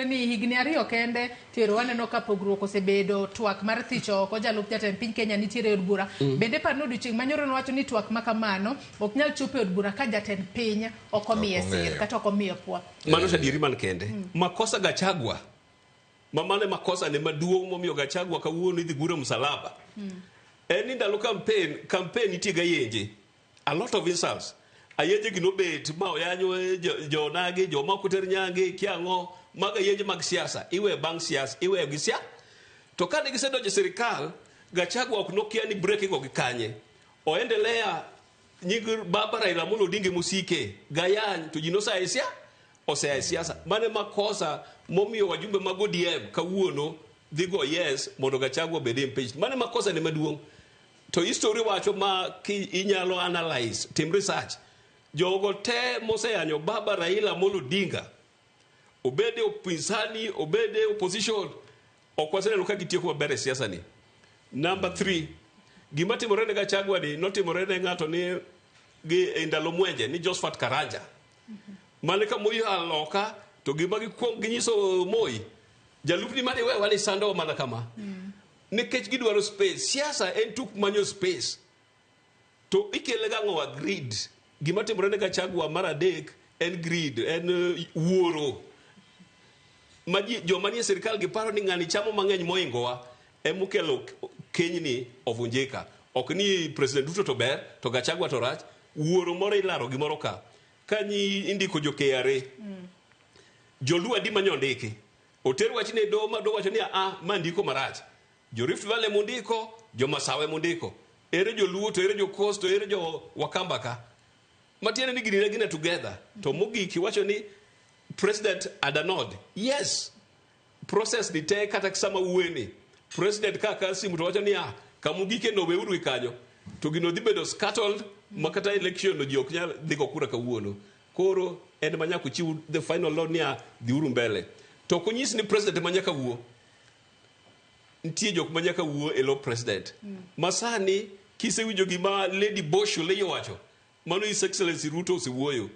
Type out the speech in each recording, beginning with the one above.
nenre ni higni 2 kende tero waneno ka pogruok osebedo, twak mar thicho oko jalup jatend piny Kenya nitiere e od bura. Bende par ni odiochieng' manyoro nowacho ni twak ma kamano ok nyal chopo e od bura ka jatend piny ok omiye Ok sir ong'eyo. kata ok omiye pwa. Mano to adieri man kende. Makosa Gachagua ma mano e makosa ne maduong' momiyo Gachagua kawuono idhi gure msalaba. En ni ndalo campaign, campaign nitie ga yenje. A lot of insults. Ayenje gi nobet ma oyanyo jonagi, joma ok oter nyange, kia ang'o, mago ayenje mag siasa. Iwe bang' siasa, iweyo gi siasa. To kane gisedonjo e sirikal, Gachagua ok nokia ni break igo gi kanye. Oendelea nying baba Raila Amolo Odinga mosike gayany to ji nosea e siasa, osea e siasa. Mano e makosa momiyo wajumbe mag ODM kawuono dhi go yes mondo Gachagua obed impeached. Mano e makosa ne maduong'. To history wacho ma ki inyalo analyze, tim research. Jogo te moseyanyo baba Raila Amolo Odinga, obed e upinzani, obed e opposition, ok waseneno ka gitieko maber e siasa ni. Number 3, gima timore ne Gachagua ni notimore ne ng'ato ni gi e ndalo Mwenje ni Josephat Karanja. Mane ka Moi oa loka to gima gikuong ginyiso Moi, jalupni mane iwewa ni sandowa mana kama. Nikech gidwaro space. Siasa en tuk manyo space. To ikele gang'owa greed. Gima timore ne Gachagua mar adek en greed, en wuoro. Ma ji, joma nie sirkal giparo ni ng'ani chamo mang'eny moingowa, emokelo kenyni ovunjika. Ok ni President Ruto to ber, to Gachagua to rach. Wuoro moro ilaro gimoro ka. Kanyi indiko jo KRA. Joluo adi mane ondiki? Oter wach ne doho ma doho wacho ni a ma ndiko marach. Jo Rift Valley mondiko, jo Masawa mondiko. Ere joluo to ere jo Coast to ere jo Wakamba ka? Matiende ni gini ne gine together. To mogik iwacho ni President Adanod. Yes. Process ni te kata sama wuoye President ka ka simu to wacho ni a kamugike no weuru gi kanyo. To gino dhi bedo scattered ma kata election no ji ok nyal dhi go kura kawuono. Koro en ma nyaka ochiw the final law niya dhiuru mbele. To ok onyis ni president ema nyaka wuo. Nitie jok ma nyaka wuo e lo president. Ma sani kisewinjo gima Lady Bosho Lei owacho, mano His Excellency Ruto osewuoyo.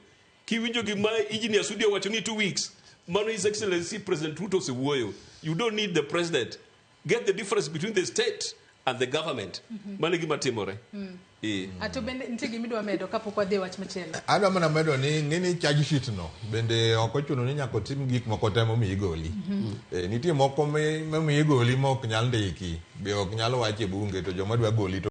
Kiwinjo gima Engineer Sudi owacho ni 2 weeks, mano His Excellency President Ruto osewuoyo. You don't need the president. Get the difference between the state and the government. Mano e gima timore. Ato bende nitie gima idwa medo kapok wadhi e wach machielo? Adwa mana medo ni ng'eni charge sheet no bende ok ochuno ni nyaka otim gik moko te momiyo igoli. Nitie moko momiyo igoli ma ok nyal ndiki, be ok nyal wach e bunge to joma dwa goli to